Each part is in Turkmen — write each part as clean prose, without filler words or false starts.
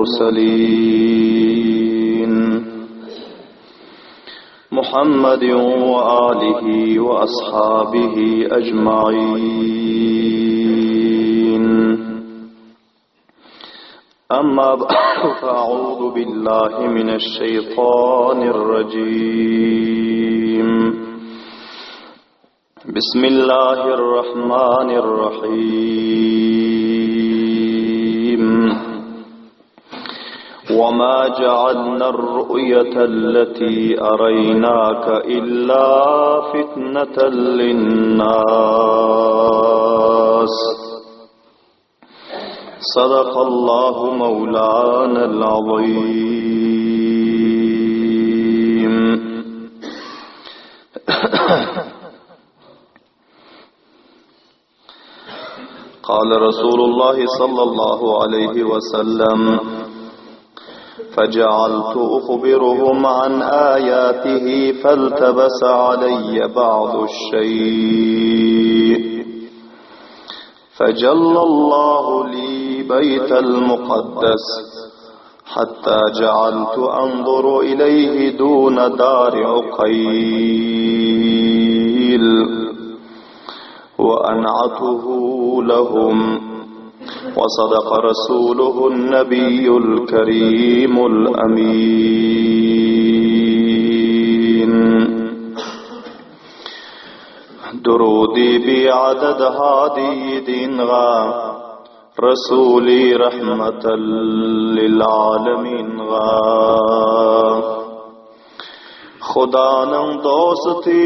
المرسلين محمد وآله وأصحابه أجمعين أما فأعوذ بالله من الشيطان الرجيم بسم الله الرحمن الرحيم وما جعلنا الرؤية التي أريناك إلا فتنة للناس صدق الله مولانا العظيم قال رسول الله صلى الله عليه وسلم فجعلت أخبرهم عن آياته فالتبس علي بعض الشيء فجل الله لي بيت المقدس حتى جعلت أنظر إليه دون دار عقيل وأنعته لهم وصدق رسوله النبي الكريم الأمين درودي بعدد هادي دينغا رسولي رحمة للعالمين غا Xudanyň dosty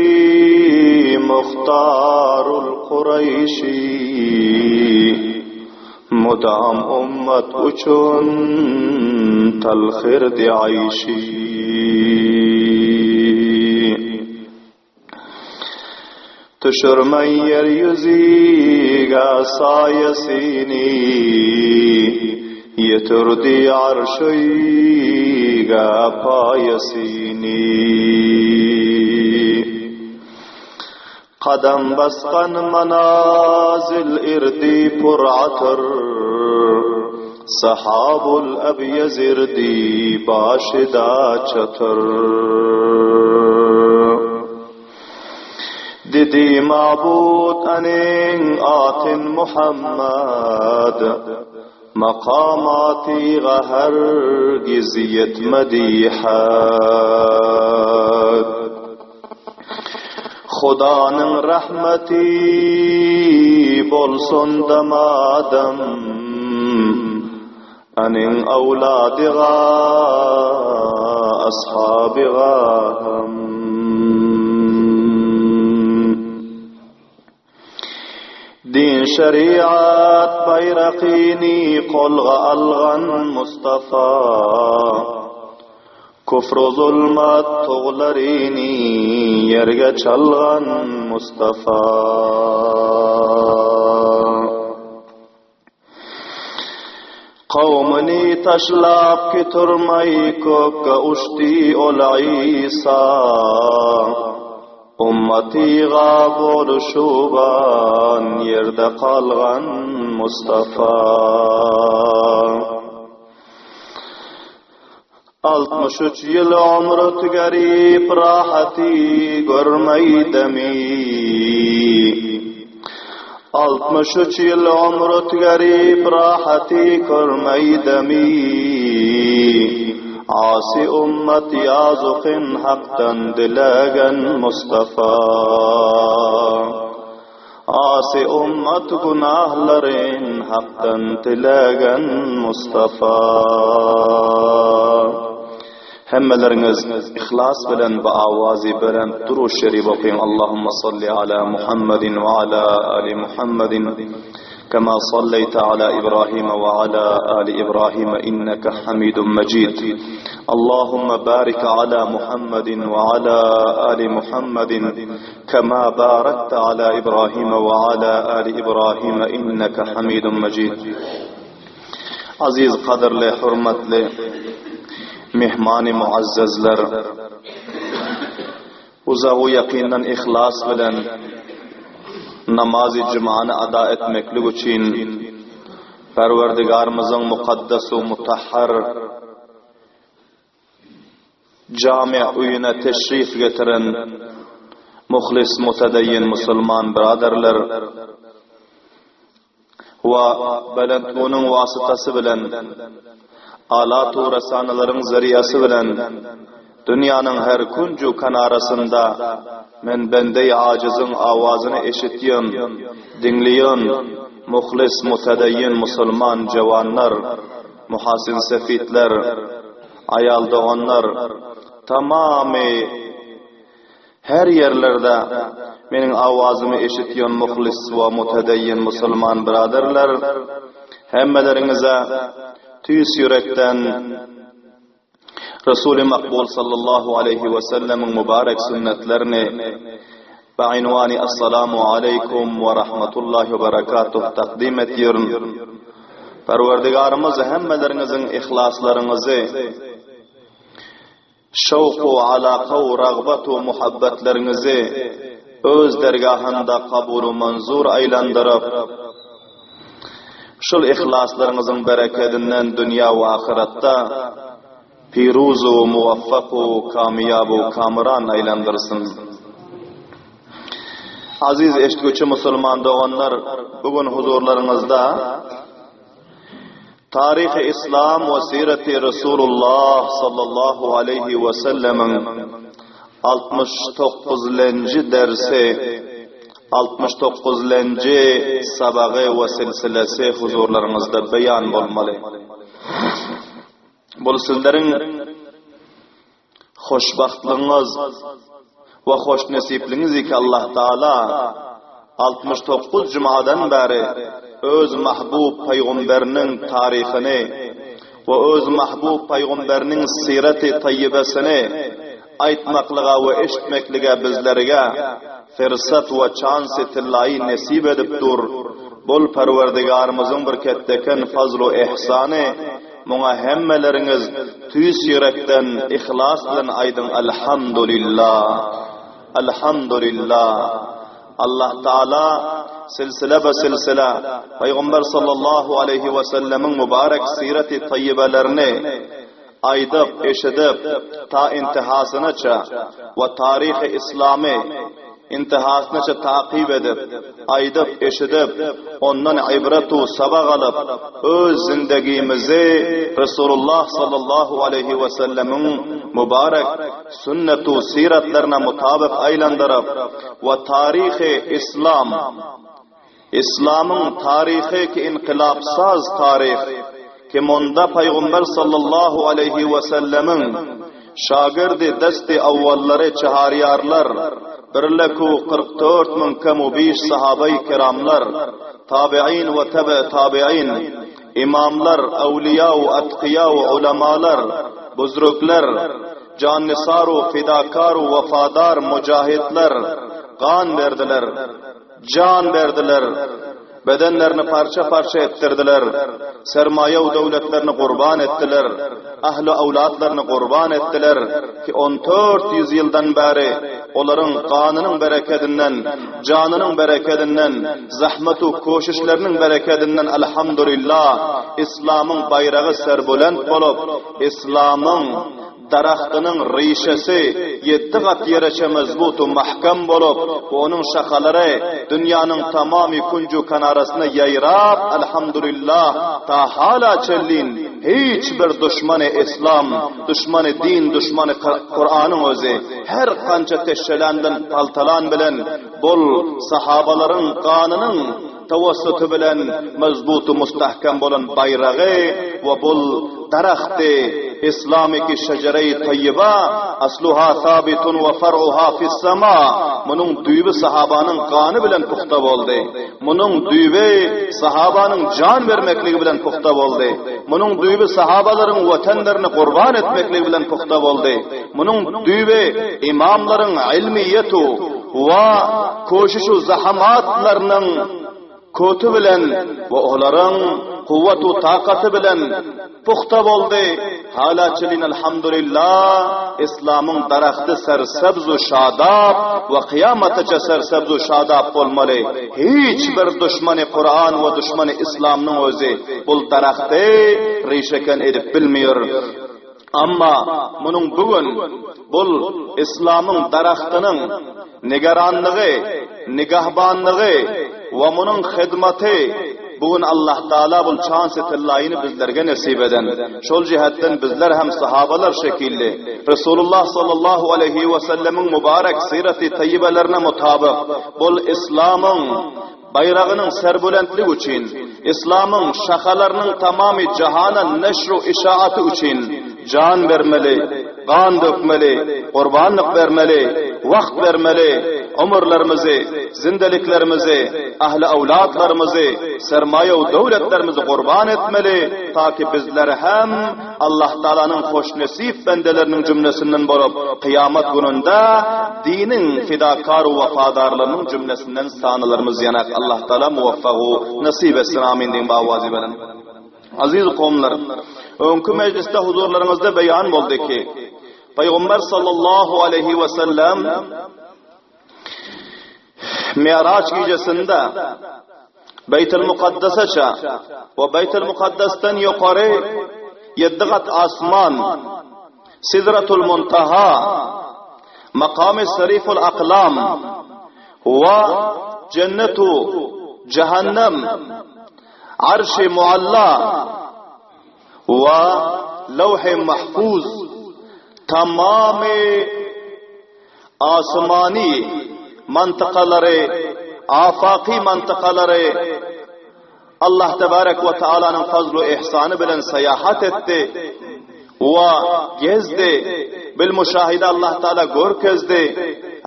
Muhtarul Kureýşi Mudam ummat üçin talhirdi aýşy. Düşürmeý ýer ýüzüge saýasyny, Ýetirdi arşyga paýasyny. Gadam basgan manazil irdi pur atyr, Sahabul ebýez irdi başyda çatyr. Didi mabut anyň atyn Muhammad, Makamatyga hergiz ýetmedi had. Hudanyň rahmeti bolsun damadam, Anyň awladyga, ashabyga hem. Din şeriat baýrakyny golga algan Mustafa, Küfr-u zulmat tuglaryny ýerge çalgan Mustafa. Kowmuny taşlap kiturmaý kökge uçdy ol Isa. Ummatyga boluşuban ýerde kalgan Mustafa. 63 ýyl ömür ötgerip rahaty görmeý demi. 63 ýyl ömür ötgerip rahaty görmeý demi. Asy ummat ýazykyn Hakdan dilegen Mustafa. Asy ummat günahlaryn Hakdan dilegen Mustafa. Hemmeleriňiz yhlas bilen bu awazy belent Durud Şerif okyň Allahumma salli ala Muhammedin we ala ali Muhammedin kema salleýte ala Ibrahime we ala ali Ibrahime inneke Hamidun Mejid Allahumma barik ala Muhammedin we ala ali Muhammedin kema barakte ala Ibrahime we ala ali Ibrahime inneke Hamidun Mejid Aziz gadyrly hurmatly mehmany muazzezler! Uzagu ýakyndan yhlas bilen namazy jumany ada etmeklik üçin. Perwerdigarymyzyň mukaddes u mutahhar jami öýüne teşrif getiren muhlis mutedeýin musulman byraderler we belentgunyň wasytasy bilen alat-u resanalaryň zeriýasy bilen dünýäniň her künju kanarasynda men bende-i ajyzyň awazyny eşitýän, diňleýän muhlis mutedeýin musulman jewanlar, muhasin sefitler, aýal doganlar, tamamy her ýerlerde meniň awazymy eşitýän muhlis we mutedeýin musulman byraderler, hemmeleriňize tüýs ýürekden Resuly Makbul sallallahu aleýhi we sellemiň mübarek sünnetlerini Beinwany Essalamu aleýkum we rahmetullahi we berekatuh takdym etýärin. Perwerdigarymyz hemmeleriňiziň yhlaslaryňyzy, şowk-u alaka-u ragbat-u muhabbetleriňizi Öz dergahynda kabul-u manzur aýlandyryp, şul yhlaslaryňyzyň berekedinden dünýä we ahyretde piruz-u muwaffak-u kamyýab-u kamyran aýlandyrsyn. Aziz eşitgüçi musulman doganlar, bu gün huzurlaryňyzda Taryhy Yslam we Sireti Resulullah sallallahu aleýhi we sellemiň 69 lenji dersi, 69 lenji sabagy we silsilesi huzurlaryňyzda beýan bolmaly. Bul sizleriň Hoşbagtlygyňyz we hoşnesipligiňiz ki Allah Taala 69 jumadan bäri öz mahbub paýgamberiniň taryhyny we öz mahbub paýgamberiniň siraty taýýybesini aýtmaklyga we eşitmeklige bizlerge fyrsat we çansy tyllaýy nesip edip dur. Bul Perwerdigarymyzyň bir ketdeken fazlu ihsany Muňa hemmeleriňiz tüýs ýürekden yhlas bilen aýdyň Alhamdulillah. Alhamdulillah. Allah Taala silsile be silsile Pygamber sallallahu aleýhi we sellemiň mübarek sireti taýýibelerini aýdyp, eşidip, ta intihasynaça we taryhy islamy Intihasynaça takyp edip, aýdyp, eşidip, ondan ibret-u sabak alyp, öz zindegimizi Resulullah sallallahu aleýhi we sellemiň mübarek sünnet-u syratlaryna mutabyk aýlandyryp we taryhy Yslam, Yslamyň taryhy ki inkylapsaz taryh, ki munda Pygamber sallallahu aleýhi we sellemiň şagirdi desti awwallary çaharýarlar, birleku 44 müň kemu biş sahabaýy kiramlar, tabein we tebe tabein, imamlar, awliýa we atkyýa we ulamalar, buzruklar, jannisar we fidakar we wafadar mujahidler gan berdiler. Jan berdiler, bedenlerini parça-parça etdirdiler, sermaýa-u döwletlerini gurban etdiler, ähli-öwlatlaryny gurban etdiler ki, on 400 ýyldan bäri olaryň ganynyň berekedinden, janynyň berekedinden, zahmet-u köşüşleriniň berekedinden alhamdulillah, islamyň baýragy serbulent bolup, islamyň Daragtynyň rişesi ýetdi gat ýereçe mezbut u mahkem bolup, onuň şahalary dünýäniň tamamy künju kanarasyna ýaýrap, alhamdulillah, ta hala çenlin hiç bir duşmany islam, duşmany din, duşmany Kuranyň özi her kança teşşelän bilen paltalan bilen bul sahabalaryň ganynyň tawassuty bilen mezbut u mustahkem bolan baýragy we bul daragty islamiki şejereýi taýýyba asluha sabitun we far'uha fis-sama munuň düýbi sahabanyň gany bilen puhta boldy. Munuň düýbi sahabanyň jan bermekligi bilen puhta boldy. Munuň düýbi sahabalaryň watanlaryny gurban etmekligi bilen puhta boldy. Munuň düýbi imamlaryň ilmiýetu we köşüşu zahamatlarynyň köti bilen we olaryň. kuwwat-u takaty bilen puhta boldy. Hala çelin elhamdülillah Islamyň daragty sersebz-u şadap we kyýamataça sersebz-u şadap bolmaly. Hiç bir duşmany Kuran we duşmany Islamnyň özi bul daragty rişeken edip bilmeýär. Amma munuň bu gün bul Islamyň daragtynyň nigeranlygy, nigahbanlygy we munuň hyzmaty bu gün Allah Taala bul çansy tyllaýyny bizlerge nesip eden. Şol jihetden bizler hem sahabalar şekilli Resulullah sallallahu aleýhi we sellemiň mübarek syraty taýýybelerine mutabyk bul Islamyň Baýragynyň serbulentligi üçin, Yslamyň şahalarynyň tamamy jahana neşru işaaty üçin jan bermeli, gan dökmeli, gurbanlyk bermeli, wagt bermeli, ömürlerimizi, zindeliklerimizi, ahli-öwlatlarymyzy, sermaýa-u döwletlerimizi gurban etmeli, taki bizler hem Allah Tagalanyň hoşnesip bendeleriniň jümlesinden bolup, kyýamat gününde diniň fidakar we wepadarlarynyň jümlesinden sanalarymyz ýanak Allah Tagala muwaffagu nesip etsin amin diýiň bawazy bilen. Aziz kowumlar, öňki mejlisde huzurlaryňyzda beýan boldy ki, Pygamber sallallahu aleýhi we sellem Mi'raç gijesinde Beýtil Mukaddeseça we Beýtil Mukaddesden ýokary ýedi gat asman Sidratul Muntaha Makamy Sariful Aklam we Jennetu Jehennem Arşy Mualla we Lawh-y Mahfuz tamamy Asmany mantykalary, afaky mantykalary Allah tebarek we taalanyň fazlu ihsany bilen saýahat etdi we gezdi. Bil muşahide Allah Taala görkezdi.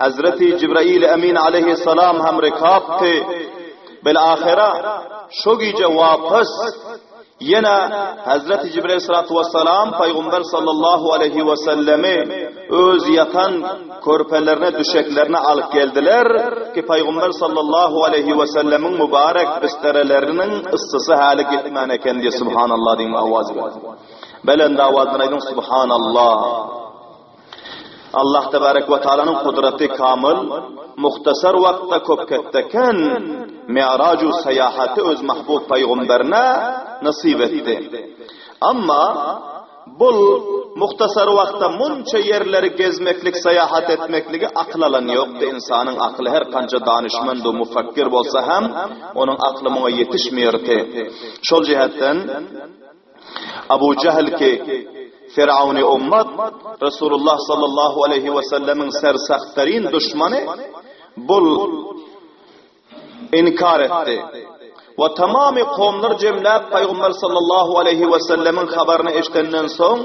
Hazreti Jibrail Emin aleyhissalam hem rikapdy. Bil ahira şo gije wapas Ýene Hezreti Jibril salatu wessalam Pygamber sallallahu aleýhi wesellemi öz ýatan körpelerine, düşeklerine alyp geldiler ki, Pygamber sallallahu aleýhi wesellemiň mübarek bistereleriniň yssysy häli gitmän eken diýip subhanallah diýiň owazy bilen. Belent owazdan aýdyň subhanallah. Allah tebarek we taalanyň kudraty kamyl, muhtasar wagtda köp ketdeken Mi'raju saýahaty öz mahbub paýgamberine nasyp etdi. Amma bul muhtasar wagtda munça ýerleri gezmeklik, saýahat etmekligi akyl alan ýokdy, ynsanyň akyly her kança danyşmend we mufakkir bolsa hem, onuň akly muňa ýetişmeýärdi. Şol jihetden, Abu Jahl ki, Firawny ummat, Resulullah sallallahu aleýhi we sellemiň sersahtarin duşmany bul inkar etdi. We tamamy kowumlar jemläp Pygamber sallallahu aleýhi we sellemiň habaryny eşidenden soň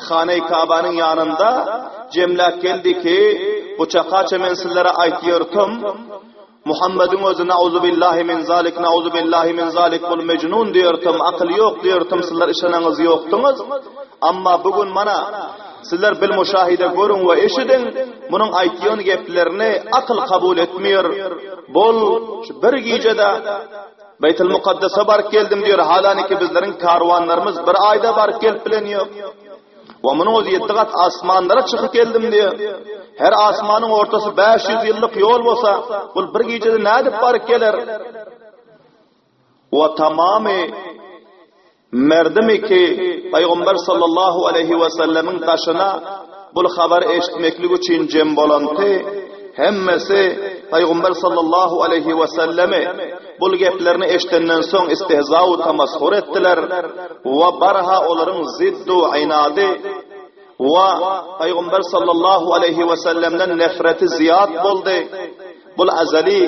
Hane-i Kabanyň ýanynda jemläp geldi ki, bu çakaça men sizlere aýtýartym, Muhammediň özi nauzubillahi min zalik nauzubillahi min zalik bul mejnun diýerdim, akyl ýok diýerdim, sizler işeneňiz ýokduňyz. Amma bu gün mana sizler bil muşahide görüň we eşidiň, munuň aýtýan geplerini akyl kabul etmeýär. Bol şu bir gijede Beýtil Mukaddese baryp geldim diýer, halaniki bizleriň karwanlarymyz bir aýda baryp gelip bilen ýok. We munuň özi ýedi gat asmanlara çykyp geldim diýýär. Her asmanyň ortasy 500 ýyllyk ýol bolsa, bul bir gijede nädip baryp geler? We tamamy merdimi ki Pygamber sallallahu aleýhi we sellemiň daşyna bul habary eşitmeklik üçin jem bolanty, hemmesi Pygamber sallallahu aleýhi we sellemi Bul geplerini eşdenden soň istihza-u tamashur etdiler we barha olaryň ziddu ynady we Pygamber sallallahu aleýhi we sellemden nefreti zyýat boldy. Bul azali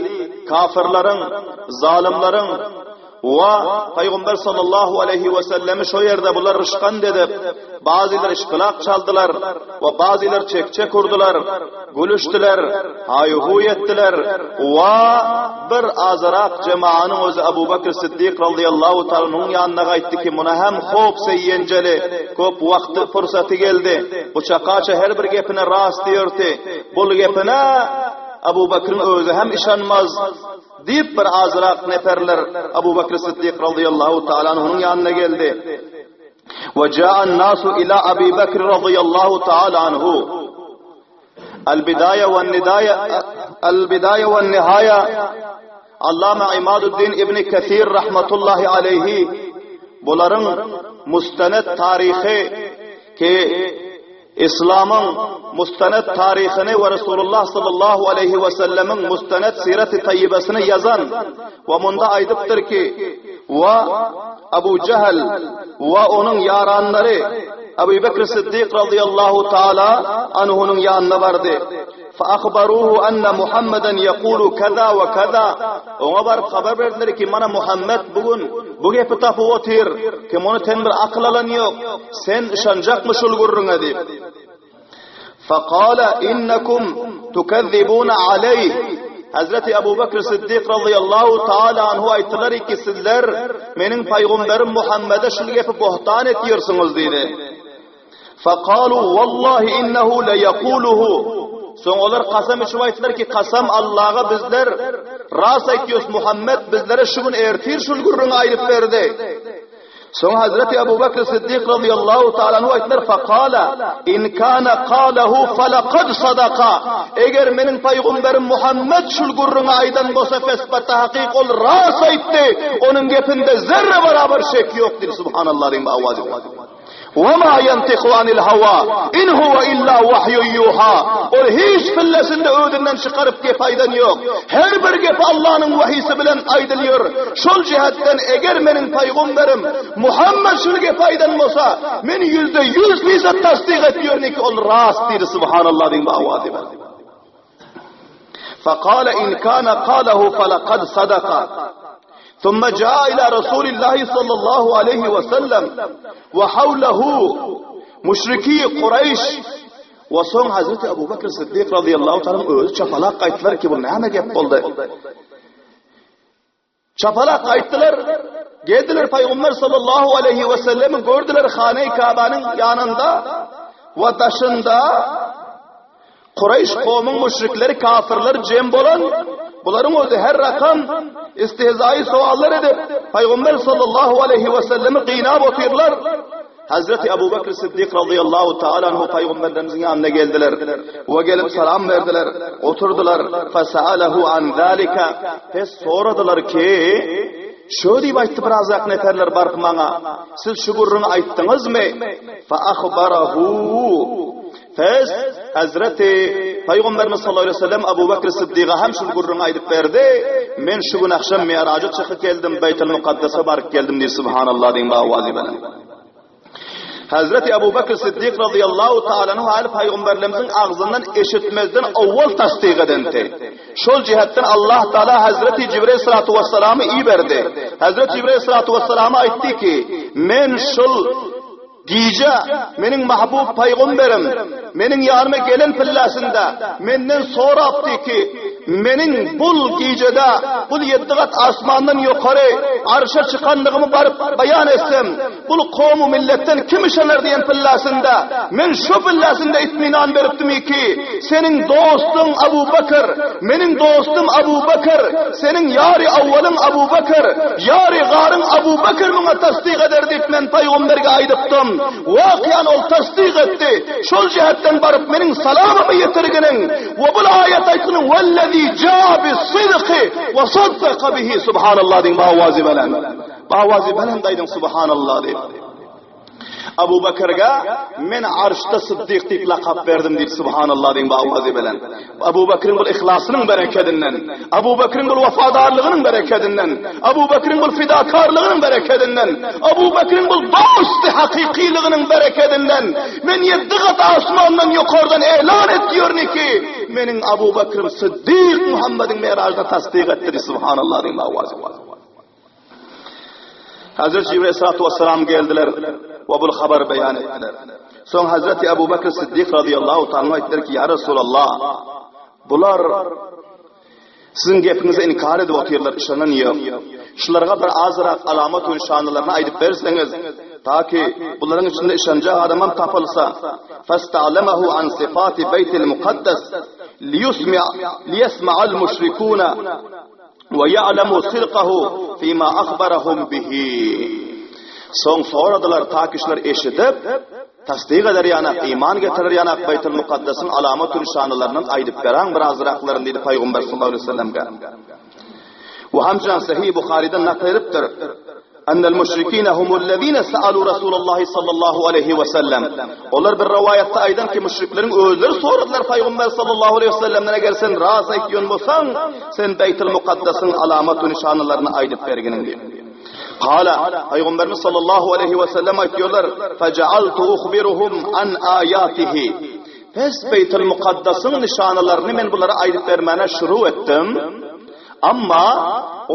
kafirleriň, zalymlaryň we Pygamber sallallahu aleýhi we sellemi şo ýerde bular ryşkand edip, Bazylar işgylak çaldylar we bazylar çekçek urdular, gülüşdiler, haý-huý etdiler we bir azyrak jemanyň özi Abu Bakr Siddik razyýallahu taala anhuň ýanyna gaýtdy ki, muna hem hop seýenjeli, köp wagty, pursaty geldi. Bu çakaça her bir gepine rast diýerdi. Bul gepine. Abu Bakryň özi hem işanmaz diýip bir azrak neferler Abu Bakr Siddik radıyallahu taala anhunyň ýanyna geldi. Ve ca'an nasu ila Abi Bakr radıyallahu taala anhu. Al-Bidaýa we Nidaýa Al-Bidaýa we Nihaýa Allama Imaduddin ibn Kesir rahmatullahi aleýhi bularyň mustanad taryhy ki Islamyň mustanad taryhyny we Resulullah sallallahu aleýhi we sellemiň mustanad sireti taýýibasyny ýazan we munda aýdypdyr ki we Abu Jahl we onuň ýaranlary Abu Bekr Siddik radiyallahu taala anhunyň ýanyna bardy. Fa akhbaruhu anna Muhammeden yaqulu kaza wa kaza. Oňa baryp habar berdiler ki, mana Muhammed bu gün bu gepi tapyp otyr, kim ony ten bir akyl alan ýok. Sen yşanjakmy şul gürrüňe diýip. Faqala innakum tukazzibuna aleyh. Hazreti Abu Bekr Siddik radıyallahu taala anhu aýtdylar ki, sizler meniň paýgamberim Muhammede şul gepi bohtan etýärsiňiz diýdi. Faqalu wallahi innehu le yaquluhu. Soň olar kasam içip aýtdylar ki, kasam Allaha bizler ras aýtýarys Muhammed bizlere şu gün ertir şul gürrüňi aýdyp berdi. Soň Hazreti Abu Bekr Siddik radıyallahu ta'ala anhu aýtdylar, faqala in kana qalahu falaqad sadaqa. Eger meniň paýgamberim Muhammed şul gürrüňi aýdan bolsa, fesbata hakyk ol ras aýtdy. Onuň gepinde zerre barabar şek ýok diýdi. Subhanallah diýip awazy. Wema ýantiku anil hawa, in huwa illa wahyun ýuha. Ol hiç pillesinde özünden çykaryp gep aýdan ýok. Her bir gepi Allanyň wahysi bilen aýdylýar. Şol jihetden eger meniň paýgamberim Muhammet şul gepi aýdan bolsa, men 100% fisat tasdyk etýärin ki ol rast diýdi subhanallah diýip awazy bilen. فقال إن كان قاله فلقد صدق ثم جاء إلى رسول الله صلى الله عليه وسلم وحوله مشركي قريش we soň Hazreti Abu Bakr Siddik radıyallahu ta'ala özi çapalak gaýtdylar ki bu näme gep boldy? Çapalak gaýtdylar, geldiler Paýgamber sallallahu aleýhi we sellemi gördüler Hane-i Kabanyň ýanynda we daşynda Kureýş kowmuň müşrikleri, kafirler jem bolan, bularyň özi her rakam istihzaýy sowallar edip, Paýgamber sallallahu aleýhi we sellemi gynap otyrlar. Hazreti Abu Bekr Siddik radıyallahu taala anhu paýgamberlerimiziň ýanyna geldiler we gelip salam berdiler, oturdylar. Fasalehu an zalika. Pes soradylar ki, Şo diýip aýtdy birazak neferler baryp maňa, siz şu gürrüňi aýtdyňyzmy? Fa ahbarahu. Pes Hazreti Paýgamberimiz sallallahu aleyhi ve sellem Abu Bekr Siddiga hem şu gürrüňi aýdyp berdi. Men şu gün akşam Mi'raja çykyp geldim, Beýtul Mukaddese baryp geldim diýip subhanallah diýip awazy bilen. Hazreti Abu Bekr Siddik radıyallahu ta'ala anhu hal paýgamberlerimiziň agzyndan eşitmezden owwal tasdyk edenti. Şol jihetden Allah Taala Hazreti Jibril salatu vesselamy iberdi. Hazreti Jibril salatu vesselama aýtdy ki, men şol Gije meniň mahbub paýgamberim meniň ýanyma gelen pillasynda menden sorapdy ki, meniň bul gijede bul ýeddi gat asmandan ýokary arşa çykanlygymy baryp baýan etsem, bul kowmu milletden kim yşanar diýen pillasynda men şu pillasynda itminan beripdim ki, seniň dostuň Abu Bakr, meniň dostum Abu Bakr, seniň ýary awwalyň Abu Bakr, ýary garyň Abu Bakr muňa tasdyk eder diýip men paýgamberge aýdypdym. Wakyany ol tasdyk etdi. Şol jähetden baryp meniň salamymy ýetirginiň we bul aýat aýtgynyň wellezî jaa bis-sidqi we saddaka bihi subhanallah diýiň bawazy belent. Bawazy belent aýdyň subhanallah diýip. Abu Bakyrga men arşda Siddik diýip lakap berdim diýip subhanallah diýiň bawazy bilen. Abu Bakryň bul yhlasynyň berekedinden, Abu Bakryň bul wepadarlygynyň berekedinden, Abu Bakryň bul fidakarlygynyň berekedinden, Abu Bakryň bul dosty hakykylygynyň berekedinden men ýeddi gat asmandan ýokardan elan etýärin ki, meniň Abu Bakrym Siddik Muhammediň merajyny tasdyk etdi subhanallah diýiň bawazy bilen. Hazreti Jibril aleyhissalatu vesselam geldiler we bul habary beýan etdiler. Soň Hazreti Abu Bakr Siddik radıyallahu ta'ala aýtdylar ki, "Ya Resulallah, bular siziň gepiňizi inkar edip otyrlar, işanan ýok. Şularga bir azrak alamat we nyşanalaryny aýdyp berseňiz, ta ki bularyň içinde işanjak adamam tapylsa, fasta'lamahu an sifati beýtil mukaddes. Liyusmi'a liyesma'al müşrikuna we ya'lemu sidqahu fima akhbarahum bihi. Soň soradylar, ta kişiler eşidip, tasdyk eder ýanak, iman getirer ýanak Beýtul Mukaddesyň alamat-u nyşanalaryndan aýdyp beraň birazraklaryny diýdi Pygamber sallallahu aleýhi we sellemge. We hamçynan Sahih Buharydan nakl edipdir. Ennel müşrikine humullezine saalu Rasulullahi sallallahu aleýhi we sellem. Olar bir rowaýatda aýdan ki, müşrikleriň özleri soradylar Pygamber sallallahu aleýhi we sellemden eger sen ras aýtýan bolsaň, sen Beýtul Mukaddesyň alamat we nyşanalaryny aýdyp berginiň diýip. Kala, Pygamberimiz sallallahu aleýhi we sellem aýtýarlar, Fejealtu uhbiruhum an aýatihi. Pes Beýtul Mukaddesyň nyşanalaryny men bulara aýdyp bermäne şuru etdim. Amma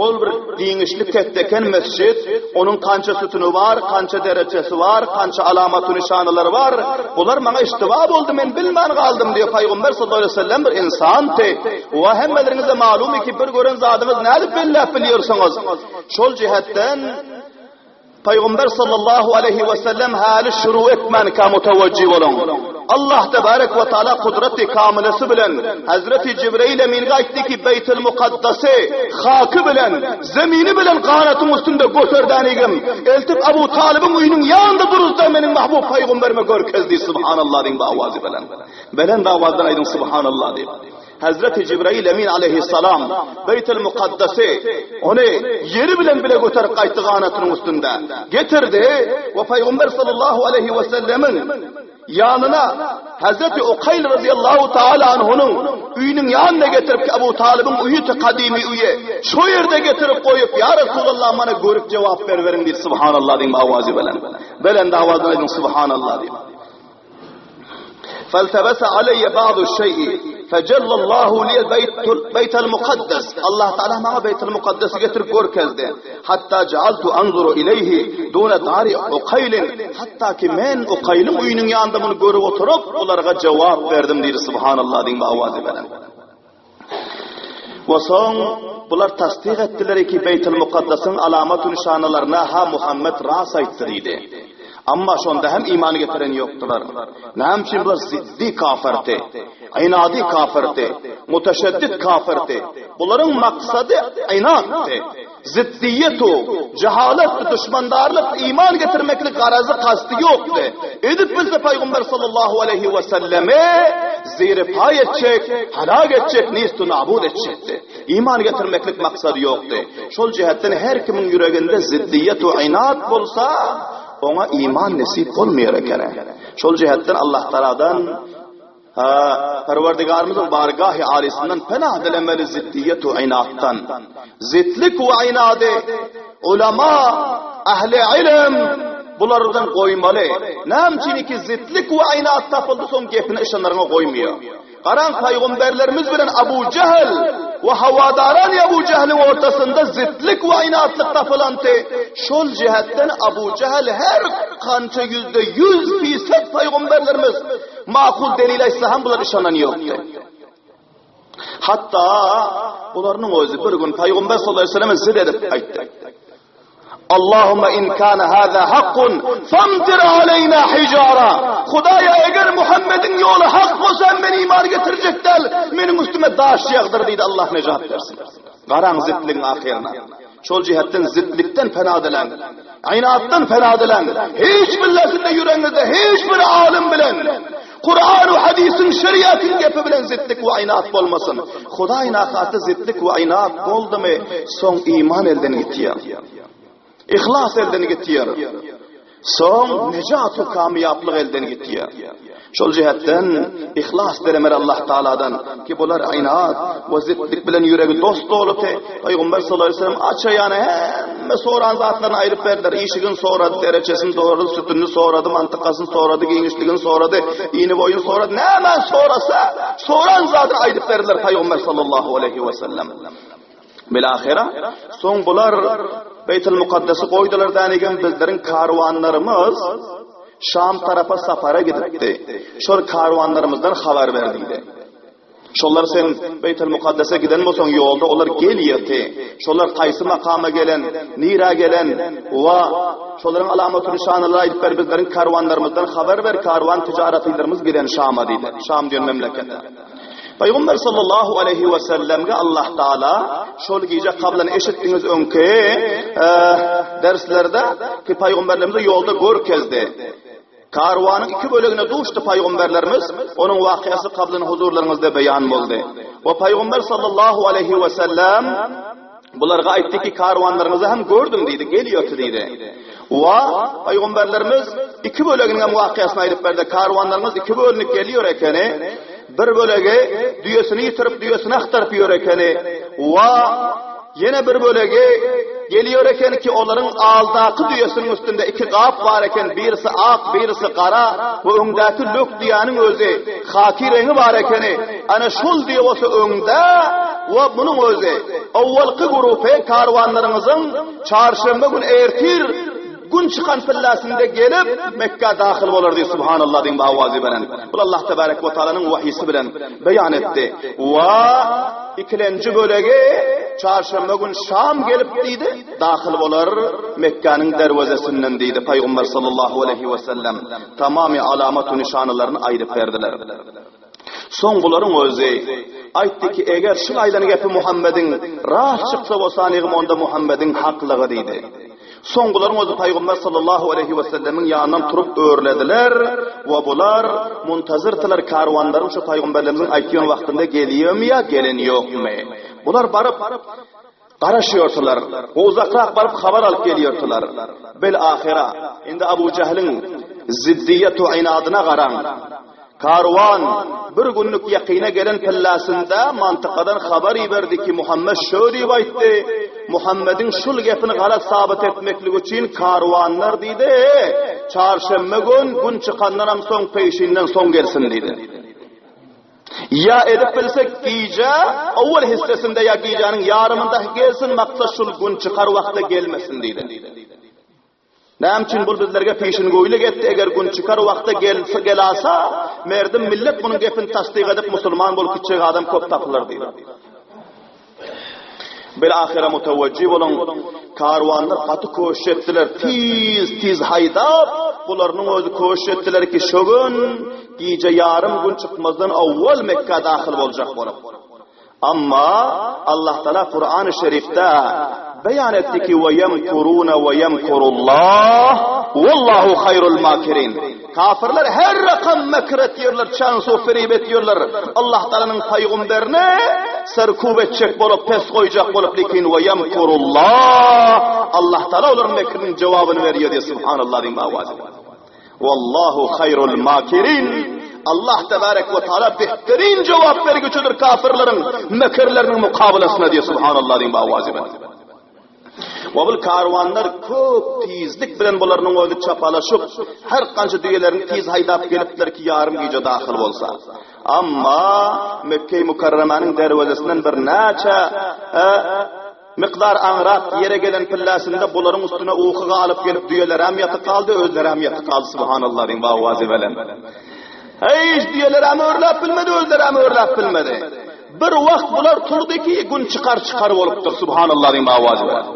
ol bir giňişlik ketdeken mesjit, onuň kança sütüni bar, kança derejesi bar, kança alamaty nyşanalary bar, bular maňa iştiba boldy, men bilmän galdym diýip Pygamber sallallahu aleyhi ve sellem bir insandy. We hemmeleriňize malum ki bir gören zadyňyz nädip belläp bilýärsiňiz? Şol jihetden Pygamber sallallahu aleýhi we sellem häli şuru etmänkä mutawajjih boluň. Allah tebarek we taala kudraty kamilesi bilen Hazreti Jibreil Eminge aýtdy ki Beýtil Mukaddasy haky bilen, zemini bilen ganatyň üstünde göter dänigim. Eltip Abu Talybyň öýüniň ýanynda duruzda meniň mahbub pygamberime görkezdi subhanallah diýiň bu awazy bilen. Belent awazdan aýdyň subhanallah diýip. Hezreti Jibrail Emin aleýhissalam Beýtil Mukaddesi ony ýeri bilen bile göterip gaýtdy ganatynyň üstünde. Getirdi we Pygamber sallallahu aleýhi we sellemiň ýanyna Hezreti Ukaýl razyýallahu taala anhunyň öýüniň ýanyna getirip ki Abu Talybyň öýi gadymy öýi. Şo ýerde getirip goýup, ýa Resulallah mana görüp jogap beriberiň diýip subhanallah diýip awazy bilen. Belent awazdan aýdyň subhanallah diýip. Feltebese aleyye ba'du şey'i fecellallahu liye beytel mukaddes. Allah Teala maňa Beytel Mukaddesi getirip görkezdi. Hatta cealtu anzuru ileyhi dune dari Ukaylin. Hatta ki men Ukaylin öýüniň ýanynda muny görüp oturyp, bularga jogap berdim diýdi. Subhanallah diýip awazy bilen. We soň bular tassyk etdiler ki Beýtil Mukaddesyň alamat nyşanalaryna ha Muhammet ras aýtdy diýdi. Amma şonda hem iman getiren ýokdular. Näme üçin bular ziddi kafirdi, ynady kafirdi, mutaşaddid kafirdi. Bularyň maksady ynatdy. Ziddiýet-u, jehaletdi, duşmandarlyk, iman getirmeklik garazy, kasty ýokdy. Edip bilse Pygamber sallallahu aleýhi we sellemi ziri-paý etjek, halak etjek, nist-u nabud etjekdi. Iman getirmeklik maksady ýokdy. Şol jähetden her kimiň ýüreginde ziddiýet-u ynat bolsa, oňa iman nesip bolmaýar ekeni. Şol jähetden Allah Tagaladan Perwerdigarymyzyň bargahy alysynden penah dilemeli ziddiýet we inatdan. Zidlik we inady ulama, ähli ilim bulardan goýmaly. Näme üçin ki zidlik we inat tapyldy soň gepini yşanlaryňa goýmaýar. Garaň paýgamberlerimiz bilen Abu Jehl we hawadarany Abu Jehliň ortasynda zidlik we inatlyk tapylanty. Şol jihetden Abu Jehl her kança 100% fisat paýgamberlerimiz Makul delil aýtsa hem bular yşanan ýokdy. Hatda bularynyň özi bir gün Pygamber sallallahu aleyhi ve selleme zid edip aýtdy. Allahumma in kana hada hakkun famtir aleyna hijara. Hudaýa eger Muhammediň ýoly hak bolsa men iman getirjek däl, meniň üstüme daş ýagdyr diýdi Allah nejat bersin. Garaň zitligiň ahyryna. Şol jihetden zitlikden pena diläň. Ynatdan pena diläň. Hiç bir ýüregiňizde hiç bir alym bilen Kur'an we hadisyň şeriatyň gepi bilen zitlik we ynat bolmasyn. Hudaý nahasy zitlik we ynat boldumy, soň iman elden gitýär. Ihlas elden gitýär. Soň nejat we kamýaplyk elden gitýär. Şol jihetden ihlas dilemer Allah Taaladan ki bular inat we zitlik bilen ýüregi dost doludy. Pygamber sallallahu aleyhi ve sellem açaýany hemme soran zatlaryny aýryp berdiler. Işigini sorady, derejesini sorady, sütünini sorady, mantykasyny sorady, giňişligini sorady, ini boýuny sorady. Näme sorasa, soran zadyny aýdyp berdiler Pygamber sallallahu aleyhi ve sellem. Bilahira, soň bular Beýtil Mukaddesi goýdular dänigem bizleriň karwanlarymyz Şam tarapa sapara gidipdi. Şol karwanlarymyzdan habar ber diýdi. Şolar sen Beýtil Mukaddese giden bolsaň ýolda olar gelýärdi. Şolar haýsy makama gelen, nirä gelen wa şolaryň alamaty nyşanalary aýdyp ber bizleriň karwanlarymyzdan habar ber karwan tijaratlarymyz giden Şama diýdi. Şam diýen memlekete. Pygamber sallallahu aleýhi we sellemge Allah Taala şol gije kablan eşitdiňiz öňki derslerde ki pygamberlerimize ýolda görkezdi. Karwanyň iki bölegine duşdy pygamberlerimiz, onuň wakyasy kablan huzurlaryňyzda beýan boldy. We pygamber sallallahu aleýhi we sellem Bularga aýtdy ki, karwanlaryňyzy hem gördüm diýdi, gelýärdi diýdi. Wa pygamberlerimiz iki böleginiň hem wakyýasyny aýdyp berdi. Karwanlaryňyz iki bölünip gelýär ekeni. Bir bölegi düýesini ýitirip, düýesini agtaryp ýör ekeni. Wa ýene bir bölegi gelýär eken ki, olaryň aldaky düýesiniň üstünde iki gap bar eken, birisi ak, birisi gara we öňdäki lök düýäniň özi haki reňi bar ekeni. Ana şol düýe bolsa öňde we munuň özi owalky grupy karwanlaryňyzyň çarşenbe gün ertir gün çykan pillasynda gelip Mekgä dahyl bolar diýip subhanallah diýip awazy beren. Bul Allah tebarek we taalanyň wahysi bilen beýan etdi. Wa ikilenji bölegi çarşenbe gün şam gelip diýdi, dahyl bolar Mekgäniň derwezesinden diýdi Pygamber sallallahu aleýhi we sellem. Tamamy alamat we nyşanalaryny aýdyp berdiler. Soň bularyň özi aýtdy ki, eger şul aýdan gepi Muhammediň rast çyksa bolsa nygym onda Muhammediň haklygy diýdi. Soň bularyň özi Pygamber sallallahu aleýhi we sellemiň ýanyndan turup örlediler we bular muntazyrdylar karwanlaryň şu pygamberlerimiziň aýtýan wagtynda gelýärmi ýa gelen ýokmy. Bular baryp Garaşýardylar. Uzakrak baryp habar alyp gelýärdiler. Bil ahyra, indi Abu Jahlyň ziddiýet we ynadyna garaň. Karwan bir günlük ýakyna gelen pillasynda mantykadan habar iberdi ki, Muhammet şö diýip aýtdy. Muhammediň şul gepini galat sabyt etmeklik üçin karwanlar diýdi, çarşenbe gün, gün çykandanam soň peýşinden soň gelsin diýdi. Ýa edip bilsek gije owal hissesinde ýa gijäniň ýarymynda gelsin maksat şul gün çykar wagtda gelmesin diýdi. Näme üçin bul bizlerge peşingöýlik etdi eger gün çykar wagtda gelse gelasa merdim millet munuň gepini tasdyk edip musulman bolup gitjek adam köp tapylar diýdi. Bil-ahyra mutawajjih boluň, karwanlar gaty köşüş etdiler, tiz-tiz haýdap, bularynyň özi köşüş etdiler ki, şo gün gije ýarym gün çykmazdan owwal Mekgä dahyl boljak bolup. Amma Allah Taala Kurany Şerifde beýan etdi ki, we ýemkuruna we ýemkurullah, wallahu haýrul makirin. Kafirler her rakam mekr etýärler, çansu ferip etýärler. Allah Taalanyň paýgamberini serkub etjek bolup, pes goýjak bolup, lekin we ýemkurullah. Allah Taala olaryň mekriniň jogabyny berýär diýip, subhanallah diýip awaz. Wallahu haýrul makirin. Allah tebarek we taala behterin jogap bergiçidir kafirleriň mekirleriniň mukabalasyna diýip, subhanallah diýip awaz. We bul karwanlar köp tizlik bilen bularynyň özi çapalaşyp, her gança düýelerini tiz haýdap gelipdir ki, ýarym gije dahyl bolsa. Amma Mekge-i Mükerremäniň derwezesinden bir näçe mikdar aňrak ýere gelen pillasynda bularyň üstüne uky galyp gelip düýelerem ýatyp galdy, özlerem ýatyp galdy, subhanallah diýiň, wawazy belen. Hiç düýelerem örläp bilmedi, özlerem örläp bilmedi. Bir wagt bular turdy ki, gün çykar çykar bolupdyr, subhanallah diýip awazy bilen.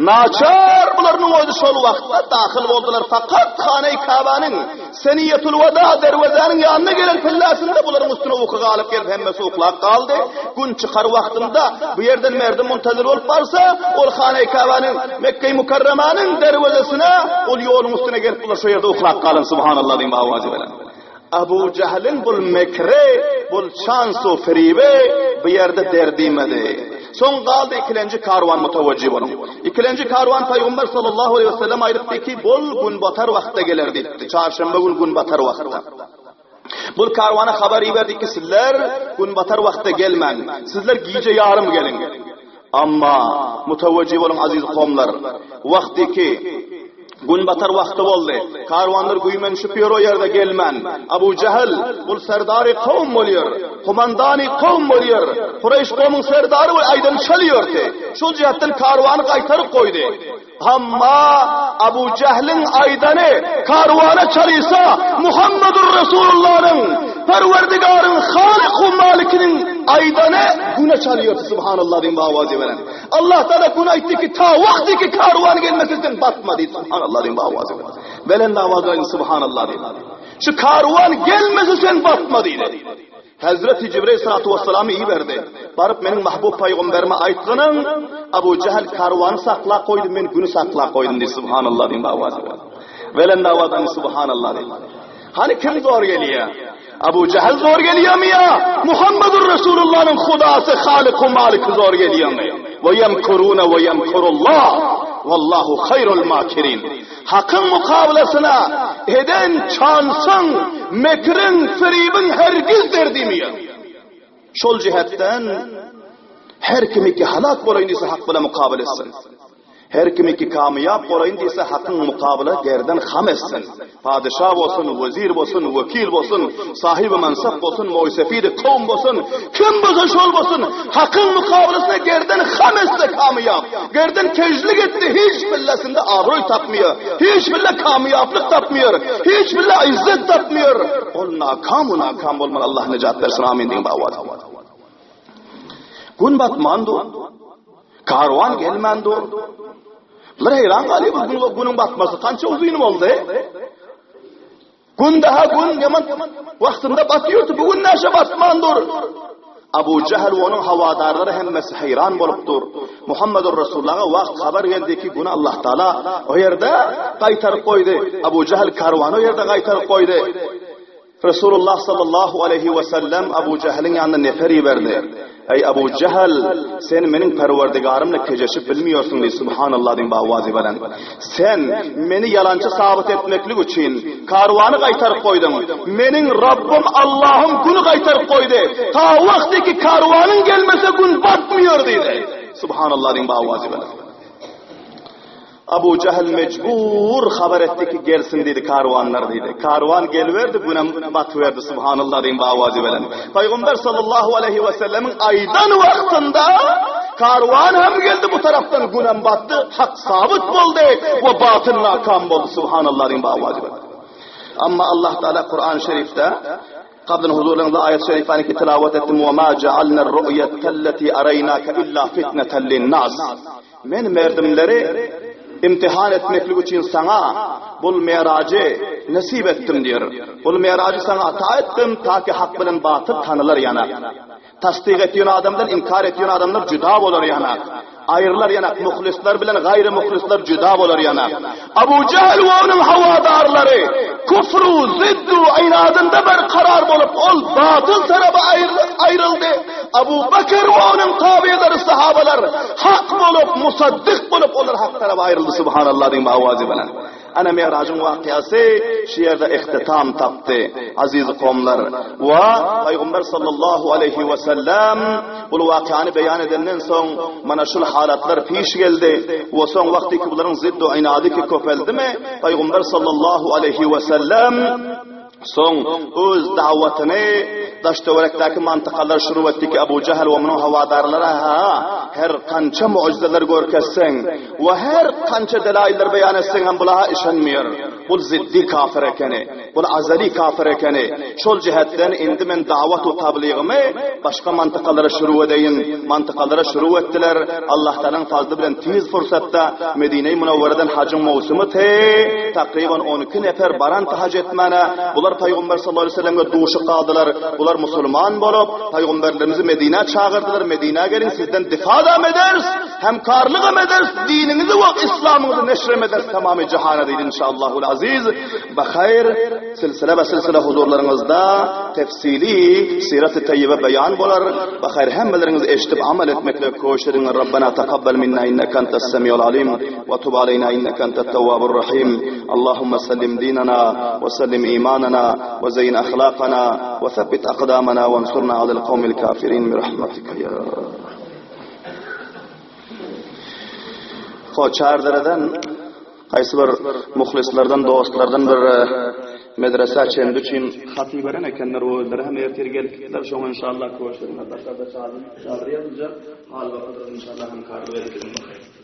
Naçar bularyň özi şol wagtda dahyl boldular. Fakat Hane-i Kabanyň Seniýetul Wada derwezäniň ýanyna gelen pillasynda bularyň üstüne uky galyp gelip hemmesi uklap galdy. Gün çykar wagtynda bu ýerden merdim muntazir bolup barsa, ol Hane-i Kabanyň Mekge-i Mukarramanyň derwezesine ol ýoluň üstüne gelip bular şo ýerde uklap galan subhanallah diýip awazy bilen. Abu Jahlyň bul mekri, bul çansu firibi bu ýerde derdiýmedi. Soň galdy ikilenji karwan mutawajjih boluň. Ikilenji karwan Pygamber sallallahu aleýhi we sellem aýdypdy ki, bul günbatar wagtda geler diýipdi. Çarşenbe gün günbatar wagtda. Bul karwana habar iberdi ki, sizler günbatar wagtda gelmäň. Sizler gije ýarym geliň. Amma, mutawajjih boluň aziz kowumlar, wagty ki, Gün batar wagty boldy. Karwanlar güýmenişip ýör o ýerde gelmän. Abu Jähil, bul serdary kowum bolýar. Komandany kowum bolýar. Kureýş kowumyň serdary we aýdany çalýardy. Şol jähtden karwany gaýtaryp goýdy. Amma Abu Jähliň aýdany karwana çalysa, Muhammedur Resulullanyň, Perwerdigaryň Halyk we Malikiniň aýdany güne çalýardy. Subhanallah diýip awazy beren. Allah Taala gün aýtdy ki, ta wagty ki karwan gelmese sen batma diýdi. Subhanallah diýip awazy beren. Belend awaz aýdyn subhanallah diýip. Şu karwan gelmese sen batma diýdi. Hezreti Jibril salatu wesselamy iberdi. Baryp meniň mahbub pygamberime aýtgynyň, Abu Jehal karwany saklap goýdy, men güni saklap goýdum diýdi. Subhanallah diýip awaz. Belend awaz diýip subhanallah diýdi. Hany kim zor gelýär? Abu Jehal zor gelýärmi ýa Muhammedur Resulullah'yň Hudasy Halyku Maliki zor gelýärmi? Ve yemkuruna ve yemkurullah. Wallahu hayrul makirin. Hakyň mukabylasyna eden çansyň, mekriň, firibiň hergiz derdimi ýok. Şol jihetden her kim iki halak bolaýyn diýse hak bilen mukabyla etsin. Her kim iki kamyýap bolaýyn diýse hakyň mukabyla gerden ham etsin. Padyşa bolsun, wezir bolsun, wekil bolsun, sahibi mansap bolsun, moýsefidi kowum bolsun, kim bolsa şol bolsun, hakyň mukabylasyna gerden ham etse kamyýap, gerden kejlik etdi hiç billesinde abraý tapmaýar, hiç bille kamyýaplyk tapmaýar, hiç bille yzzet tapmaýar. Ol nakam u nakam bolmaly Allah nejat bersin amin diýiň bawaz. Gün batman dur. Karwan gelmän dur. Bular heýran galýar bu gün günüň batmasy kança uzyn boldy. Gün daha gün ýaman wagtynda batýardy, bu gün näşe batman dur. Abu Jahal we onuň hawadarlary hemmesi heýran bolup dur. Muhammedur Resulullaha wagt habar geldi ki, güni Allah Taala o ýerde gaýtaryp goýdy. Abu Jahal karwany o ýerde gaýtaryp goýdy. Resulullah sallallahu aleýhi we sellem Abu Jähiliň ýanyna nefer iberdi. Eý Abu Jähil, sen meniň Perwerdigarymla kejeşip bilmiýorsyň diý, Subhanallah diýiň bawazy bilen. Sen meni ýalançy sabyt etmeklik üçin karwany gaýtaryp goýduň. Meniň Rabbym Allahym güni gaýtaryp goýdy. Ta wagty ki karwanyň gelmese gün batmýor diýdi. Subhanallah diýiň bawazy bilen. Abu Jahl mejbur habar etdi ki gelsin diýdi karwanlar diýdi. Karwan geliberdi günem batyberdi subhanallah diýin bawazy bilen. Pygamber sallallahu aleyhi ve sellemiň aýdan wagtynda karwan hem geldi bu tarapdan günem batdy hak sabyt boldy we batyl nakam boldy subhanallah diýin bawazy bilen. Amma Allah Taala Kur'an-ı Şerifde Kablyny huzurlaryňyzda aýat şerifäni ki tilawat etdim, Wa ma ja'alna ar-ru'ýatallati araýnaka illa fitnatan lin-nas. Men merdimleri imtihan etmeklik üçin saňa bul merajy nesip etdim diýr. Bul merajy saňa ata etdim, ta ki hak bilen batyl tanylar ýanak. Tasdyk etýän adamdan inkar etýän adamlar juda bolar ýanak. Aýrylar ýanak, muhlisler bilen gaýry muhlisler juda bolar ýanak. Abu Jahl we onuň hawadarlary kufru, ziddu, ynadynda berkarar bolup, ol batyl taraba aýryldy. Abu Bekr we onuň tabyalary, sahabalar hak bolup, musaddyk bolup, olar hak taraba aýryldy. Subhanallah diýiň awazy bilen. Ana Mi'rajyň wakyasy şu ýerde ihtitam tapdy, aziz kowumlar. We Pygamber sallallahu aleýhi we sellem bul wakany beýan edenden soň mana şul halatlar piş geldi we soň wagty ki bularyň ziddu inady ki köpeldimi, Pygamber sallallahu aleýhi we sellem Soň öz dawatyny daş-töwerekdäki mantykalara şurup etdi ki, Abu Jahl we munuň hawadarlary-ha her kança mugjyzalar görkezseň we her kança delailler beýan etseň hem bular-ha işenmeýär. Bul ziddi kafir ekeni. Bul azali kafir ekeni. Şol jihetden indi men dawat we tablygymy başga mantykalara şurup edeýin. Mantykalara şurup etdiler. Allahtalaň fazly bilen tiz pursatda Medine-i Munawwaradan hajyň mowsumy te takryban 12 nefer baran haj etmäne, bular Pygamber sallallahu aleýhi we sellemge duşup galdylar. Bular musulman bolup, Pygamberlerimizi Medinä çagyrdylar, Medinä geliň, sizden difadam ederis, hemkarlygam ederis, diniňizi we yslamyňyzy neşrem ederis tamamy jahana diýdi inşallahul aziz. Bahaýr, silsile be silsile huzurlaryňyzda tefsili sirat-y taýýibe beýan bolar. Bahaýr hemmeleriňiz eşidip amal etmeklige köşüş ediň. Rabbena takabbal minna inneke entes semiul alim we tub aleýna inneke entet tewwabur rahim. Allahumma sellim dinana we sellim imanana we zeýin ahlakana we sebbit akdamana we ansurna alel kawmil kafirin bi rahmetike ya Ho Çardereden Haýsy bir muhlislerden, dostlardan bir medresä çendi üçin hat iberen ekenler, özleri hem ertir gelip gitdiler, şoňa inşallah köşegiňe daşarda çadyr ýazyljak, hal bakadyrys inşallah hemkarlyk edip biziň.